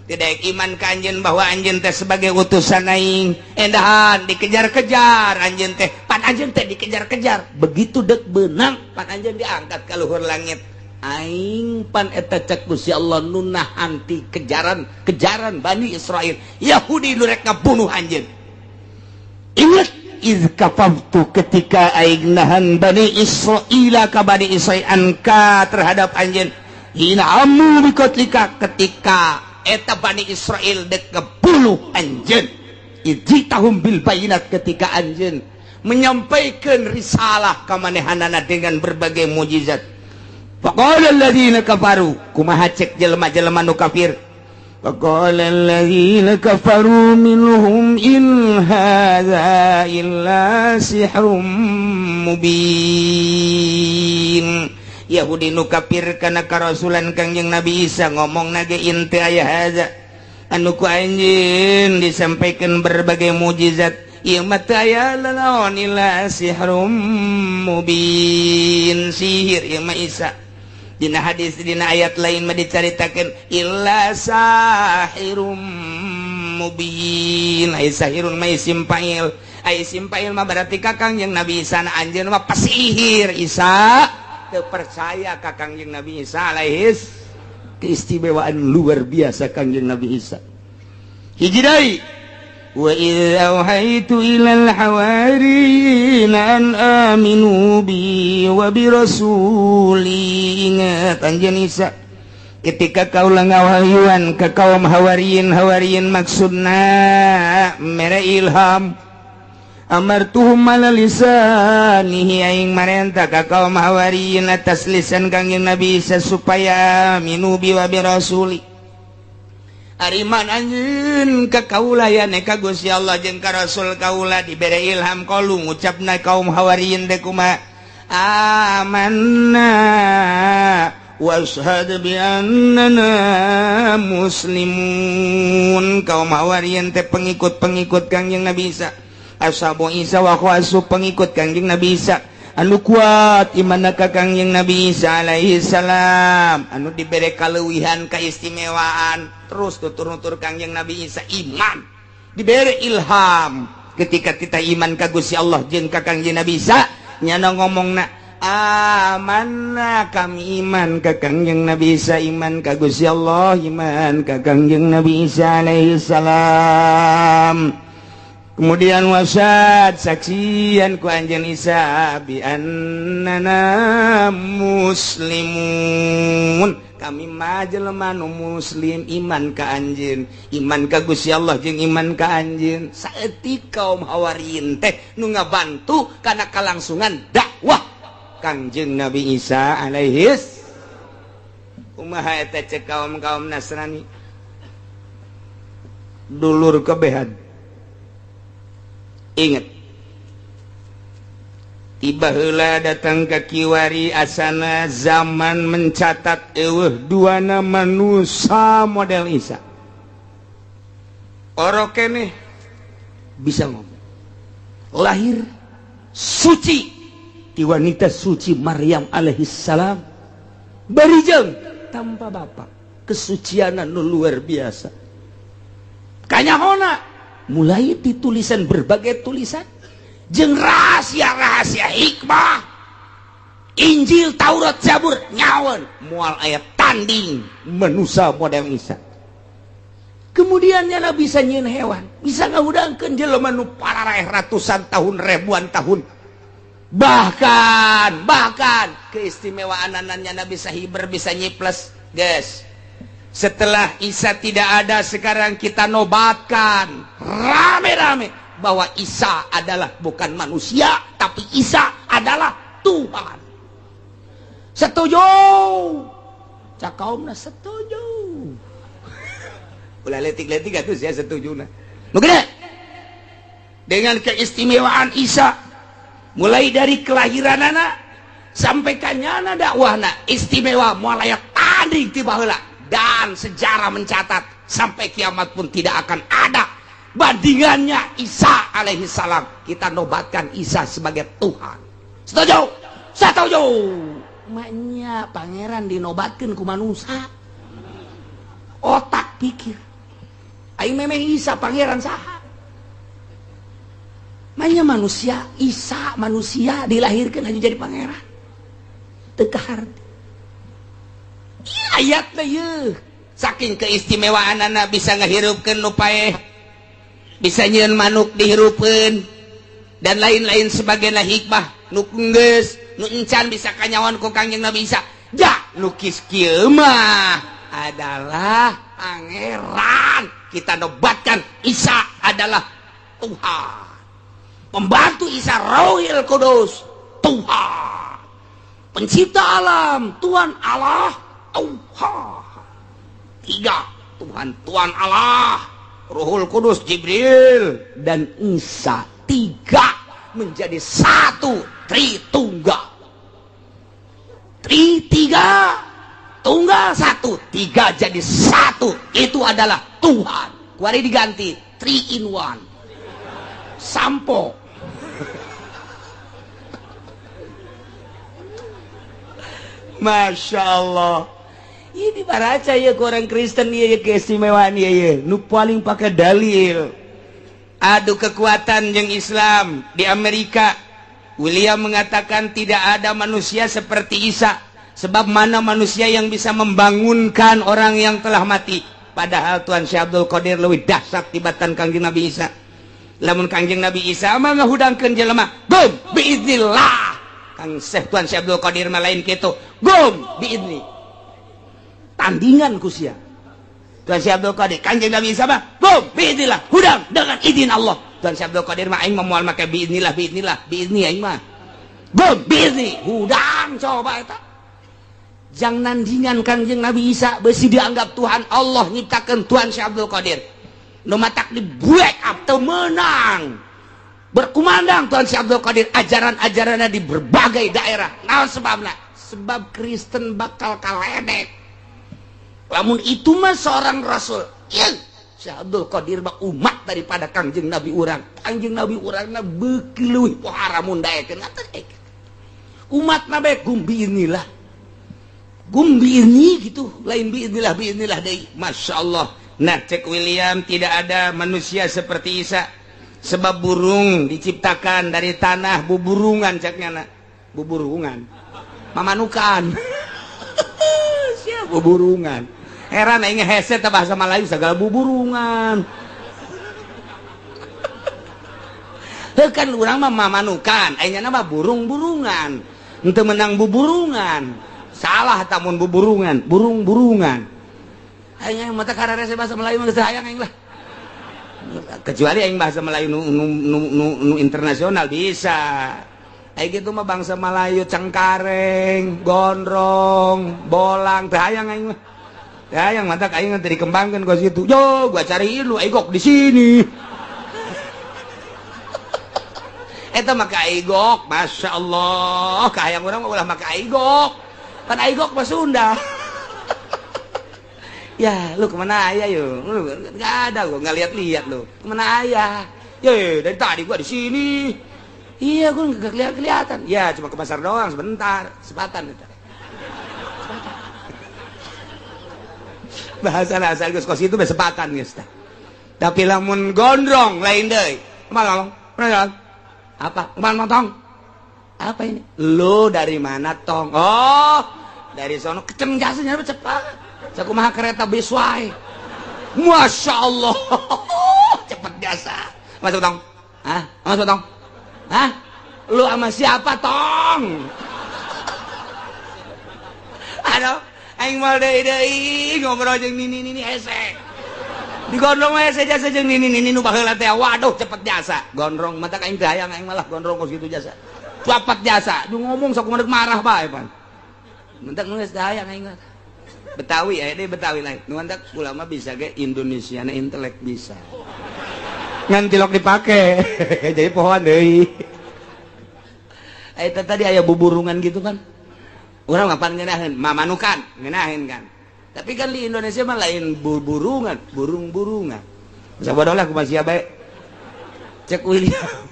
tidak iman ka anjeun bahwa anjeun teh sebagai utusan aing. Endahan dikejar-kejar anjeun teh, pan anjeun teh dikejar-kejar, begitu dek benang pan anjeun diangkat ka luhur langit. Aing pan eta, cek Gusti Allah, nu nahan ti kejaran kejaran Bani Israel Yahudi nu rek ngabunuh anjeun. Ingat, iz kafaftu, ketika aing nahan Bani Israila ka Bani Israil, anka terhadap anjeun, hina amu bikotlika, ketika eta Bani Israel dek ngebunuh anjeun, ijitahum bil bayinat, ketika anjeun menyampaikan risalah ka manehanana dengan berbagai mukjizat. Faqala alladziina kafaru, kumaha cek jelema-jelema nu kafir? Faqala alladzina kafaru minhum in hadza illa sihrum mubin. Yahudi nu kafir kana karasulan Kangjeng Nabi Isa ngomong nage in teu aya hadza anu ku anjeun disampaikan berbagai mukjizat ieu mah teu aya lalaon illa sihrum mubin, sihir ieu mah Isa. Dina hadis dina ayat lain mah dicaritakeun illa sahirum mubin. Ai sahirun mah isim fa'il, ai isim fa'il mah berarti ka Kangjeng Nabi Isa na anjeun mah pesihir. Isa teu percaya ka Kangjeng Nabi Isa alaihis keistimewaan luar biasa Kangjeng Nabi Isa. Hiji deui, wa idz auhaitu ilal hawariyina an aminu bi wa bi rasuli. Ingat anjeun Isa ketika kaula ngawahyuan ka kaum hawariyin, hawariyin maksudna mere ilham, amartuhum ala lisanihi aing marenta ka kaum hawariyin atas lisan Kangjeng Nabi Isa supaya aminu bi wa bi rasuli. Ariman anjeun ka kaula ya ka Gusti Allah jeung ka Rasul kaula dibere ilham kalu ngucapna kaum hawariyin teh kumaha, amanna washhad bi annana muslimun. Kaum hawariyin teh pengikut-pengikut Kangjeng Nabi Isa, ashabu Isa wa khawasu pengikut Kangjeng Nabi Isa anu kuat imanna ka Kangjeng Nabi Isa alaihi salam, anu dibere kaleuwihan keistimewaan terus tutur-nutur Kangjeng Nabi Isa iman dibere ilham. Ketika kita iman ka Gusti Allah jeung ka Kangjeng Nabi Isa nyana ngomongna amanna, kami iman ka Kangjeng Nabi Isa, iman ka Gusti Allah, iman ka Kangjeng Nabi Isa alaihi salam. Kemudian wasad saksian ku anjeun Isa bi annana muslimun, kami mah jelema nu muslim iman ka anjeun, iman ka Gusti Allah jeung iman ka anjeun. Saeutik kaum hawariyin teh nu ngabantu kana kalangsungan dakwah Kangjeng Nabi Isa alaihis. Kumaha eta cek kaum-kaum Nasrani dulur kebehan. Ingat tiba heula datang ke kiwari asana zaman mencatat eueuh duana manusia model Isa. Orok keneh bisa ngomong, lahir suci ti wanita suci Maryam alaihi salam, barijeng tanpa bapak, kesucianan nu luar biasa. Kanyahona mulai ditulisan berbagai tulisan jeung rahasia-rahasia hikmah Injil, Taurat, Zabur nyawan moal aya tanding manusia model Isa. Kemudian nyana bisa nyieun hewan, bisa ngahudangkeun jelema nu pararaeh ratusan tahun, ribuan tahun. Bahkan bahkan keistimewaan nyana bisa hiber, bisa nyiples, guys. Setelah Isa tidak ada, sekarang kita nobatkan rame-rame bahwa Isa adalah bukan manusia, tapi Isa adalah Tuhan. Setuju? Cak kaumna setuju. Ulah letik-letik atuh sia setujuna. Nu gede. Dengan keistimewaan Isa mulai dari kelahiranana sampai kanyana dakwahna istimewa moal aya tanding ti baheula, dan sejarah mencatat sampai kiamat pun tidak akan ada bandingannya Isa alaihi salam. Kita nobatkan Isa sebagai Tuhan. Setuju? Setuju. Maknya pangeran dinobatkan ku manusia. Otak pikir. Aing memang Isa pangeran saha? Maknya manusia, Isa manusia dilahirkan hanya jadi pangeran. Teu kaharti. Ayat ye saking keistimewaan anak bisa ngahirupkeun nu paeh, bisa nyieun manuk dihirupkeun dan lain-lain sebagainya hikmah nu geus nu encan bisa kanyawan ku Kangjeng Nabi Isa. Ja lukis kieu mah adalah pangeran. Kita nobatkan Isa adalah Tuhan. Pembantu Isa Rohil Kudus Tuhan. Pencipta alam Tuhan Allah Tuhan. Tiga Tuhan, Tuhan Allah, Ruhul Kudus, Jibril dan Isa, tiga menjadi satu, Tritunggal. Tri tiga, tunggal satu, tiga jadi satu, itu adalah Tuhan. Kuari diganti three in one. Sampo. Masya Allah. Ini baraca ya ke orang Kristen ya, keistimewaan ya, ya. Nu paling pakai dalil. Adu kekuatan yang Islam di Amerika. William mengatakan tidak ada manusia seperti Isa. Sebab mana manusia yang bisa membangunkan orang yang telah mati. Padahal Tuhan Syekh Abdul Qadir leuwih dahsyat tibatan Kangjeng Nabi Isa. Lamun Kangjeng Nabi Isa mah ngahudangkeun jelema, gum biiznillah. Kang Syekh Tuhan Syekh Abdul Qadir mah lain kitu, gum biizni. Tandingan ku sia. Tuhan Syekh Abdul Qadir, Kangjeng Nabi Isa mah gum biiznillah, hudang dengan izin Allah. Tuhan Syekh Abdul Qadir mah aing mah moal make biiznillah, biiznillah, biizni aing mah. Gum biizni, hudang coba eta. Jang nandingan Kangjeng Nabi Isa besi dianggap Tuhan Allah nyiptakeun Tuhan Syekh Abdul Qadir. Nu matak di break up teu meunang. Berkumandang Tuhan Syekh Abdul Qadir ajaran-ajaranna di berbagai daerah. Naon sebabna? Sebab Kristen bakal kaledek. Lamun itu mah seorang rasul. Ieu Syekh Abdul Qadir mah umat daripada Kangjeng Nabi urang. Kangjeng Nabi urangna beuki leuwih pohara mun daekeun. Umat nabe gumbi inilah. Gum biizni gitu, lain biiznillah biiznillah deui. Masya Allah. Nah, cek William tidak ada manusia seperti Isa. Sebab burung diciptakan dari tanah, buburungan ceknya nak. Buburungan. Mamanukan. Siap buburungan. Heran aing hese teh bahasa Melayu segala buburungan. Heuh kan urang mah mamanukan, aing nya mah burung-burungan. Henteu menang buburungan. Salah tamun buburungan, burung-burungan. Aing mata kararese bahasa Melayu mah geus hayang aing lah. Kecuali aing bahasa Melayu nu internasional bisa. Aing kitu mah bangsa Melayu cengkareng, gondrong, bolang teu hayang aing mah. Teu hayang mata aing teh dikembangkeun ka situ. Yo, gua cariin lu aigok di sini. Eta mah ka aigok, masyaallah, kahayang urang mah ulah maka aigok. Pan aigok mah Sunda. Ya, lu kemana ayah yo? Lu nggak ada gua nggak lihat-lihat lu. Kemana ayah? Ye, dari tadi gua di sini. Iya, gua nggak kelihatan-kelihatan. Ya, cuma ke pasar doang sebentar, sepatan itu. Sepatan. Bahasa asal geus kos itu sepatan geus tah. Tapi lamun gondrong lain deui. Kemana ngomong? Kemana? Apa? Kemana tong? Apa ini? Lu dari mana tong? Oh, dari sono keceng jasanya cepat. Sakumaha kereta bis wae. Masya Allah, cepet jasa. Masuk tong? Hah? Masuk tong? Hah? Lu sama siapa tong? Aduh, aing moal deui deui ngobrol jeung nini-nini hese. Digondrong mah hese jasa jeung nini-nini nu baheula teh. Waduh, cepet jasa. Gondrong mata aing teh hayang aing malah gondrong kos kitu jasa. Cepat jasa, du ngomong sok kumaha marah bae pan. Mentak geus hayang aing mah. Betawi aya deui Betawi lain. Nu mantak ulama bisa ge Indonesiana intelek bisa. Ngan tilok dipake. Jadi pohoan deui. Eta tadi aya buburungan gitu kan. Urang mah pan ngeunaheun, mamanukan, ngeunaheun kan. Tapi kan di Indonesia mah lain buburungan, burung-burungan. Sabodoh lah kumaha sia bae. Cek William.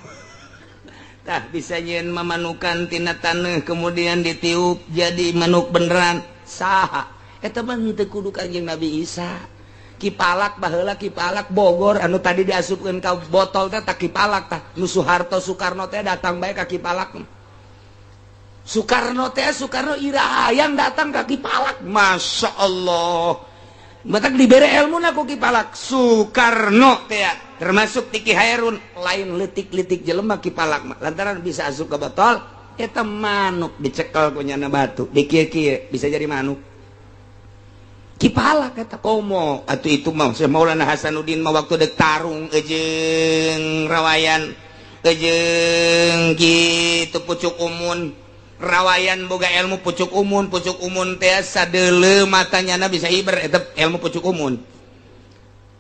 Tah bisa nyeun mamanukan tina taneuh kemudian ditiup jadi manuk beneran. Saha? Eta mah henteu kudu Kangjeng Nabi Isa. Kipalak baheula Kipalak Bogor anu tadi diasupkeun ka botol teh tah Kipalak tah. Nu Soeharto Soekarno teh datang bae ka Kipalak. Soekarno teh Soekarno ira hayang datang ka Kipalak. Masya Allah. Matak dibere ilmuna ku Kipalak. Soekarno teh termasuk Tiki Hairun lain leutik-leutik jelema Kipalak mah. Lantaran bisa asup ke botol eta manuk dicekel ku nyana batu dikieu-kieu bisa jadi manuk. Kipalak eta komo atuh itu mah Syekh Maulana Hasanuddin mah waktu dek tarung jeung rawayan jeung kitu pucuk umun rawayan boga ilmu pucuk umun teh sadeuleu matanyana bisa hiber eta ilmu pucuk umun.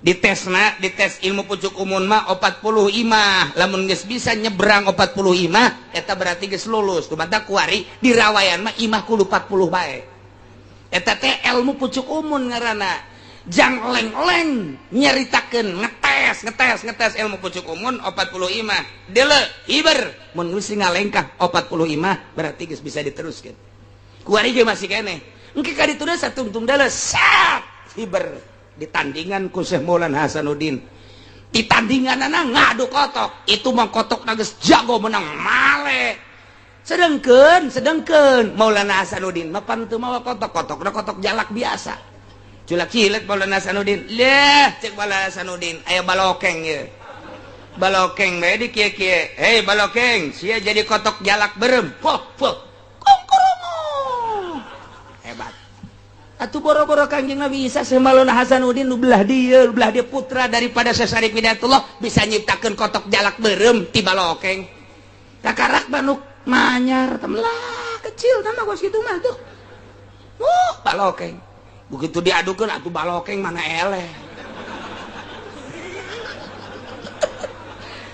Ditesna, dites ilmu pucuk umun mah 40 imah. Lamun geus bisa nyebrang 40 imah, eta berarti geus lulus. Kumaha kuari dirawayan mah imah kudu 40 bae. Eta teh ilmu pucuk umun ngaranna. Jang leng-leng nyaritakeun ngetes ngetes ngetes ilmu pucuk umun 40 imah. Deuleu hiber mun geus ngalengkah 40 imah berarti geus bisa diteruskeun. Kuari ge masih keneh. Engke ka ditu satungtung deuleu sat hiber. Ditandingan ku Syekh Maulana Hasanuddin, ditandingan ngadu kotok itu mah kotok geus jago menang male. Sedengkeun sedengkeun Maulana Hasanuddin mah pan teu mawa kotok, kotokna kotok jalak biasa, culak cilet. Maulana Hasanuddin leh, cek Maulana Hasanuddin aya balokeng ye, balokeng bae di kieu-kieu, hei balokeng, sia jadi kotok jalak berem poh poh kongkorongo hebat. Atuh boro-boro Kangjeng Nabi Isa, Syekh Maulana Hasanuddin nu belah dieu, belah dia putra daripada Syekh Syarif Hidayatullah bisa nyiptakeun kotok jalak beureum ti balokeng. Kakarak manuk manyar temelah kecil nama gos kitu mah tuh. Balokeng. Begitu diadukeun atuh balokeng mana eleh.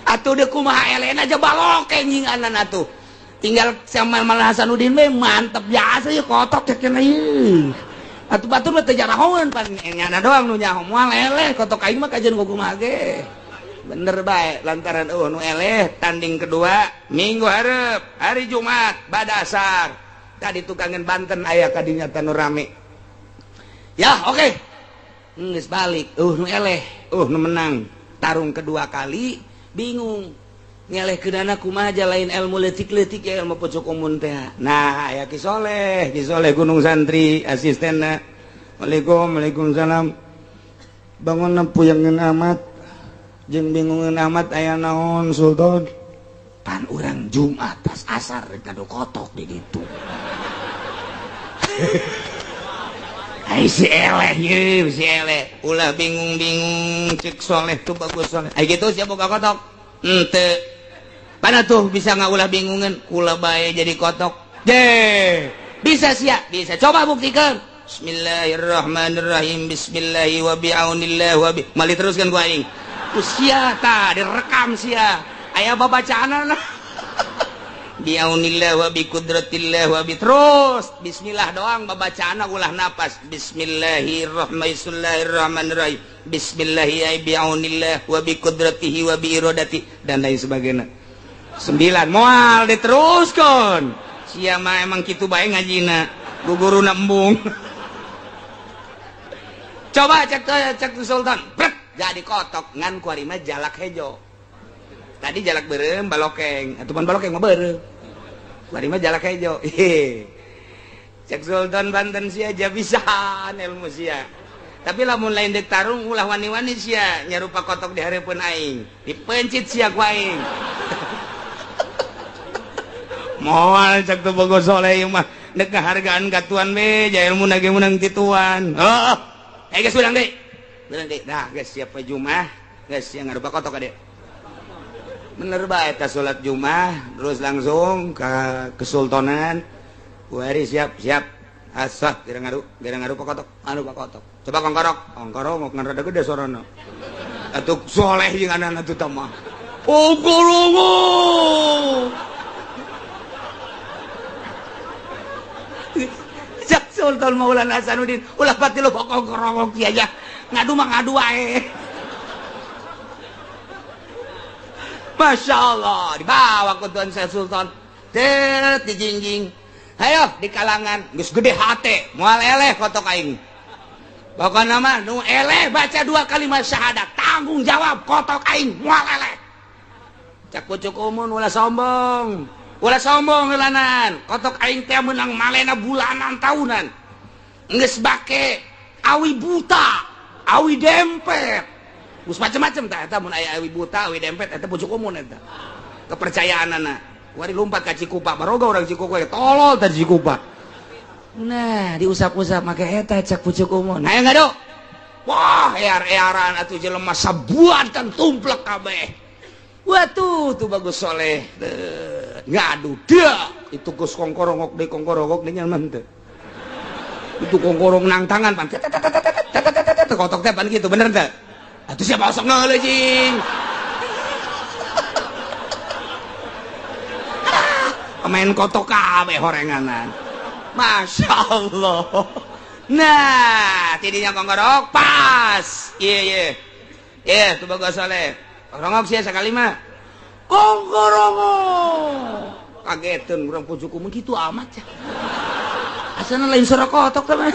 Atuh deui kumaha elehna aja balokeng nyinganan atuh. Tinggal sama Maulana Hasanuddin we mantep biasa ye kotok cek cenah ieu. Atuh batur mah teu jarahoeun pan nyana doang nu nyaho moal eleh kotok aing mah kajeun kumaha ge. Bener bae lantaran eueuh nu eleh tanding kedua minggu hareup hari Jumat bada asar. Tadi tukangan Banten aya ka dinya tanu rame. Ya oke. Geus balik eueuh nu eleh, eueuh nu menang. Tarung kedua kali bingung. Ngeleh keunana kumaha aja lain ilmu leutik-leutik ya ilmu pucuk umun teh. Nah, aya Ki Soleh, Ki Soleh Gunung Santri asistenna. Waalaikum, waalaikumsalam. Bangun puyangeun amat jeung bingungeun amat aya naon Sultan? Pan urang Jumat pas asar rek ngadu kotok di ditu. Ai si eleh ye, si eleh. Ulah bingung-bingung cek Soleh tuh bagus Soleh. Ai kitu sia boga kotok. Henteu. Mana tuh bisa nggak ulah bingungan, kula bae jadi kotok. Deh, bisa sia, bisa. Coba buktikan. Bismillahirrahmanirrahim. Bismillahi wa bi'aunillah wa bi. Mali teruskan ku aing. Usia ta direkam sia. Aya babacaanana. Bi'aunillah wa bi qudratillah wa bi terus. Bismillah doang babacaanna ulah napas. Bismillahirrahmanirrahim. Bismillahi bi'aunillah wa bi qudratihi wa bi iradati dan lain sebagainya. 9 moal diteruskan. Sia mah emang kitu bae ngajina. Guguruna embung. Coba cek cek Sultan. Brek, jadi kotok ngan kuari mah jalak hejo. Tadi jalak beureum balokeng, atuh pan balokeng mah beureum. Kuari mah jalak hejo. Cek Sultan Banten sia aja bisaan ilmu sia. Tapi lamun lain dek tarung ulah wani-wani sia nyarupa kotok di hareupeun aing. Dipencit sia ku aing. Moal cek tuh bogo soleh ieu mah dek ngahargaan ka tuan we ja ilmu na ge meunang ti tuan. Oh, geus ulang deui. Ulang deui. Nah, geus siap we Jumat, geus sia ngarupa kotok ka dieu. Bener bae eta salat Jumat terus langsung ka kesultanan. Kuari siap, siap. Asah kira ngaru kotok, anu kotok. Coba kongkorok, kongkorok ngan rada gede sorana. Atuh soleh jeung anak atuh tah mah. Oh, golongo. Cak Sultan Maulana Hasanuddin, ulah pati lo kongkorok kieu aja. Ngadu mah ngadu wae. Masya Allah, dibawa ke Tuan Syekh Sultan. Tet dijingjing. Hayo di kalangan geus gede hate, moal eleh kotok aing. Pokona mah nu eleh baca 2 kalimat syahadat, tanggung jawab kotok aing moal eleh. Cak pucuk umun ulah sombong. Ulah sombong heulanan. Kotok aing teh meunang malena bulanan tahunan. Geus bake awi buta, awi dempet. Geus macem-macem tah eta mun aya awi buta, awi dempet eta pucuk umun eta. Kepercayaanana. Wari lompat ka Cikupa, baroga orang Cikupa tolol tadi Cikupa. Nah, diusap-usap make eta cak pucuk umun. Hayang ngadu. Wah, ear-earan atuh jelema sabuatan tumplek kabeh. Watuh, tuh bagus soleh. Ngadu dia. Itu geus kongkorongok deui kongkorongok deui nyaman teu. Itu kongkorong nang tangan pan. Kotok teh pan kitu bener teu? Atuh siapa osok ngeuleuh jing. Pemain kotok kabeh horenganan. Masya Allah. Nah, tidinya konggorok pas. Iya iya. Iya, tuh bagus soleh. Konggorok sih sekali mah. Konggorok. Kagetan urang pucuk umum gitu amat ya. Asalna lain suara kotok teman.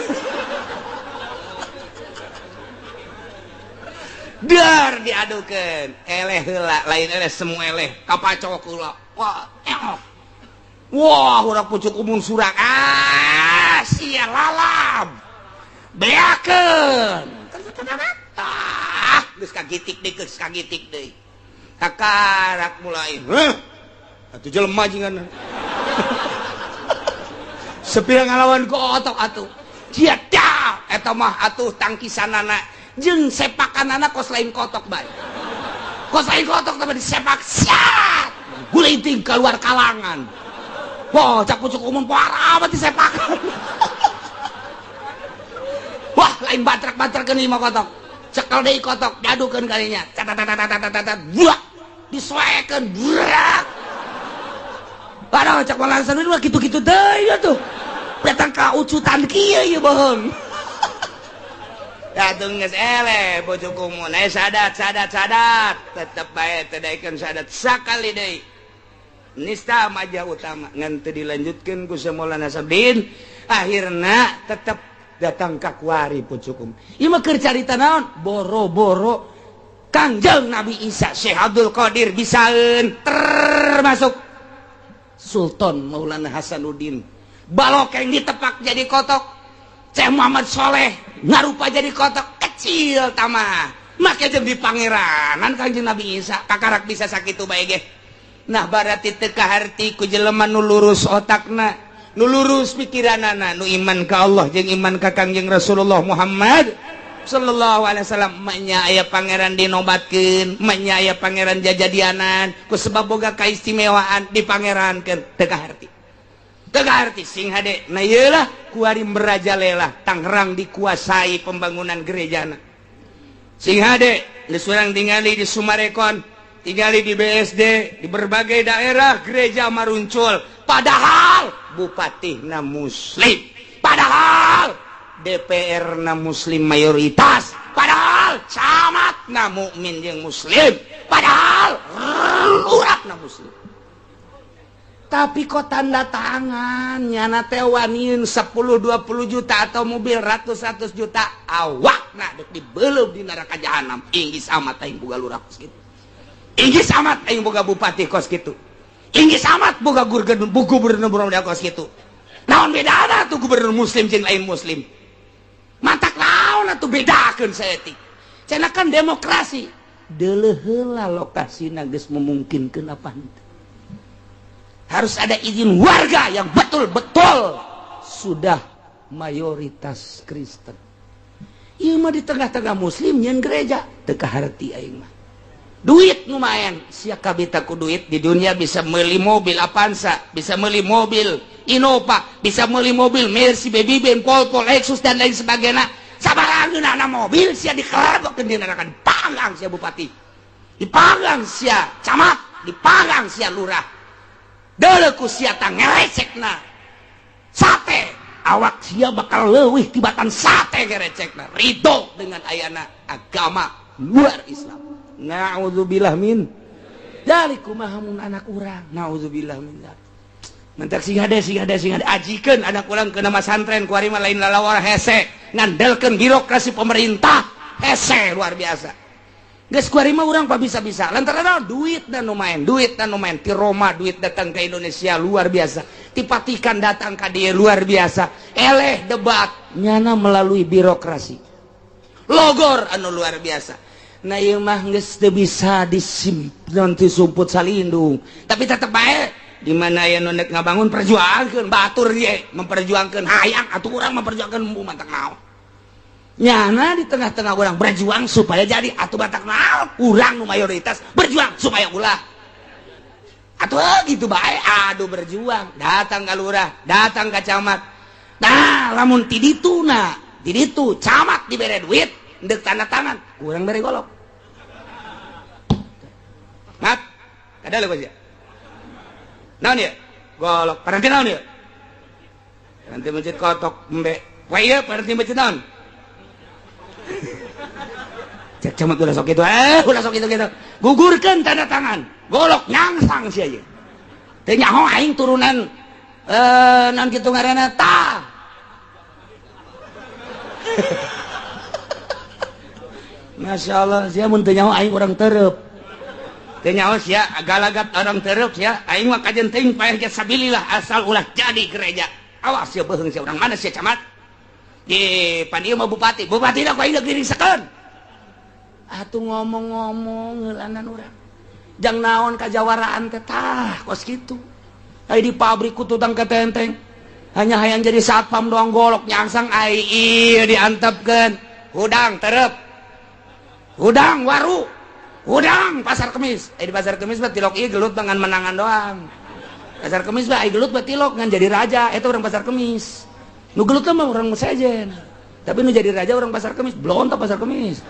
Dar diadukeun. Eleh heula, lain eleh semua eleh. Kapacok heula. Wah, eok. Wah, urang pucuk umum surak. Ah, sia lalab. Beakeun. Ah, geus kagitik deui, geus kagitik deui. Kakarak mulai. Heuh. Atuh jelema jingan. Sepira ngalawan kotok atuh. Sia dah, eta mah atuh tangkisanana jeung sepakanana kos lain kotok bae. Kos lain kotok tapi disepak siat. Gulinting keluar kalangan. Wah, cak pucuk umum parah amat disepakan. Wah, lain batrak-batrakeun ieu mah kotok. Cekel deui kotok, diadukeun kalinya. Tat buah. Disoekeun, burak. Waduh, cak malansan mah kitu-kitu deui atuh. Datang ka ucutan kieu ieu bohong. Datang geus eleh pucuk umum. Sadat sadat sadat. Tetep bae teu daekeun sadat sakali deui. Nista majah utama ngan teu dilanjutkeun ku Maulana Sabdin akhirna tetep datang ka kuari pucukum. Ieu mah keur carita naon? Boro-boro Kangjeng Nabi Isa Syekh Abdul Qadir bisaeun termasuk Sultan Maulana Hasanuddin balokeng ditepak jadi kotok, Syekh Muhammad Soleh ngarupa jadi kotok kecil tamah make jeung di pangeranan Kangjeng Nabi Isa kakarak bisa sakitu bae ge. Nah berarti teu kaharti ku jelema nu lurus otakna, nu lurus pikiranana, nu iman ka Allah jeung iman ka Kangjeng Rasulullah Muhammad sallallahu alaihi wasallam. Manya aya pangeran dinobatkeun, manya aya pangeran jajadianan ku sebab boga kaistimewaan dipangerankeun teu kaharti. Teu kaharti sing hade. Nah ieu lah kuari merajalela Tangerang dikuasai pembangunan gerejana. Sing hade geus urang tingali di Sumarekon, tingali di BSD, di berbagai daerah gereja maruncul. Padahal bupati na muslim, padahal DPR na muslim mayoritas, padahal camat na mukmin jeung muslim, padahal lurah na muslim. Tapi kok tanda tangan nyana teh waniun 10-20 juta atau mobil ratus-ratus juta awakna dek dibeleup di neraka jahanam. Inggis amat aing boga lurah kos kitu. Inggis amat aing boga bupati kos kitu. Inggis amat boga gubernur kos kitu. Naon bedana tuh gubernur muslim jeung lain muslim? Matak naon atuh bedakeun saeutik. Cenah kan demokrasi. Deuleuh heula lokasina geus memungkinkeun apa henteu. Harus ada izin warga yang betul-betul sudah mayoritas Kristen. Ieu mah di tengah-tengah muslim nyeun gereja teu kaharti aing mah. Duit lumayan, sia kabita ku duit di dunia bisa meuli mobil Avanza, bisa meuli mobil Innova, bisa meuli mobil Mercy, Baby Benz, Volvo, Lexus dan lain sebagainya. Sabaraha ngeunahna mobil sia dikelebokeun di neraka, dipanggang sia bupati, dipanggang sia camat, dipanggang sia lurah. Deuleu ku sia tah ngerecekna sate, awak sia bakal leuwih tibatan sate ngerecekna. Ridho dengan ayana agama luar Islam. Na'udzubillah min dzalik. Kumaha mun anak urang? Na'udzubillah min dzalik. Mentak sing hade sing hade sing hade ajikeun anak urang ke nama santren kuari mah lain lalawar hese, ngandelkeun birokrasi pemerintah hese luar biasa. Geus kuari mah urang bisa-bisa lantaran duit dan nu main, duit dan nu main ti Roma duit datang ke Indonesia luar biasa, ti Vatikan datang ka dieu luar biasa. Eleh debat nyana melalui birokrasi. Logor anu luar biasa. Nah ieu mah geus teu bisa disimpan ti sumput salindung, tapi tetep bae di mana aya nu nek ngabangun perjuangkeun batur ye memperjuangkeun hayang atuh urang memperjuangkeun matak naon. Nyana di tengah-tengah orang berjuang supaya jadi atuh batak naon urang nu mayoritas berjuang supaya ulah atuh gitu bae. Aduh berjuang datang ka lurah, datang ka camat. Nah lamun ti dituna ti ditu camat dibere duit ndek tanda tangan urang bere golok. Kada leuh sia. Naon ieu? Golok. Paranti naon ieu? Paranti masjid kotok embe. Poe ieu paranti masjid naon? Cek camat ulah sok kitu. Ulah sok kitu kitu. Gugurkeun tanda tangan. Golok nyangsang sia ieu. Teu nyaho aing turunan naon kitu ngaranna tah. Masya Allah, sia mun teu nyaho aing urang tereup. Teu nyaho sia galagat orang tereup sia, aing mah kajen teuing paeh ge sabilillah asal ulah jadi gereja. Awas sia beuheung sia urang mana sia camat. Ye, pan ieu mah bupati, bupati da ku aing dirisekeun. Atuh ngomong-ngomong heulanan urang. Jang naon kajawaraan teh tah kos kitu. Ai di pabrik ku tutang ketenteng. Hanya hayang jadi satpam doang golok nyangsang ai ieu diantepkeun. Hudang tereup. Hudang waru, hudang pasar kemis. Di pasar kemis mah tilok ieu gelut dengan menangan doang. Pasar kemis mah ai gelut mah tilok ngan jadi raja, eta urang pasar kemis. Nu gelut mah urang sejen. Tapi nu jadi raja urang pasar kemis, blontok pasar kemis.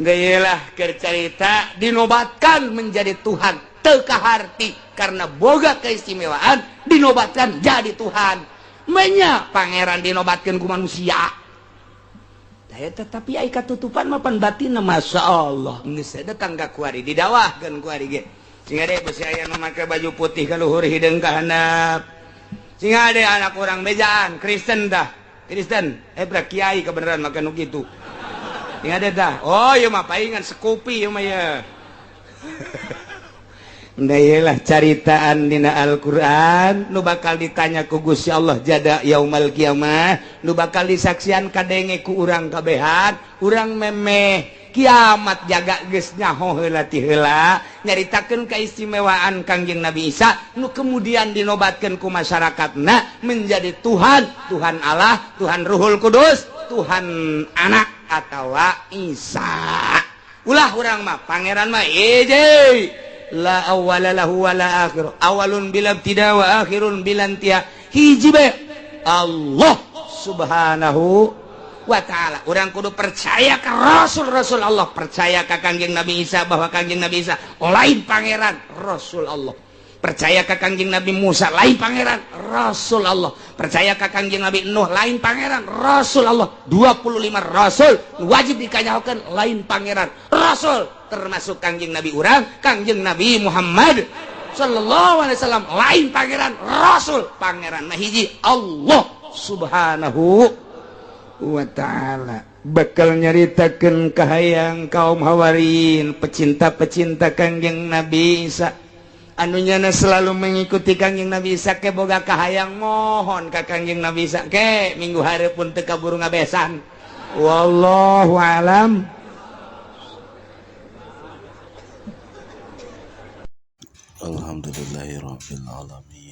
Geulah keur carita dinobatkan menjadi Tuhan, teu kaharti karena boga keistimewaan dinobatkan jadi Tuhan. Menya pangeran dinobatkan ku manusia. Tetapi ai katutupan mah pan batinna Masya Allah. Geus datang ka kuari didawahkeun kuari ge. Sing ade besi aya nu make baju putih ka luhur hideung ka handap. Sing ade anak urang bejaan Kristen dah. Kristen, bra kiai kebenaran make nu kitu. Sing ade dah. Oh ieu mah paingan sekupi ieu mah ye. Lah caritaan dina Al-Qur'an nu bakal ditanya ku Gusti Allah jada yaumal kiamah, nu bakal disaksian kadenge ku urang kabehan, urang memeh kiamat jaga geus nyaho heula ti heula nyaritakeun keistimewaan Kangjeng Nabi Isa nu kemudian dinobatkeun ku masyarakatna menjadi Tuhan, Tuhan Allah, Tuhan Ruhul Kudus, Tuhan Anak atawa Isa. Ulah urang mah pangeran mah hiji. La awwala lahu wa la akhir, awalun bila ibtida wa akhirun bila intiha. Hiji bae Allah subhanahu wa ta'ala. Urang kudu percaya ka rasul-rasul Allah, percaya ka Kangjeng Nabi Isa bahwa Kangjeng Nabi Isa lain pangeran, rasul Allah. Percaya ka Kangjeng Nabi Musa lain pangeran, rasul Allah. Percaya ka Kangjeng Nabi Nuh lain pangeran, rasul Allah. 25 rasul wajib dikanyahokeun lain pangeran, rasul. Termasuk Kangjeng Nabi urang, Kangjeng Nabi Muhammad sallallahu alaihi wasallam lain pangeran, rasul. Pangeran mah hiji Allah subhanahu wa ta'ala. Bakal nyaritakeun kahayang kaum Hawarin, pecinta-pecinta Kangjeng Nabi Isa anu nyana selalu mengikuti Kangjeng Nabi Isa ke boga kahayang mohon ka Kangjeng Nabi Isa ke minggu hareupeun teu kaburu ngabesan. Wallahu alam. Alhamdulillahirabbil alamin.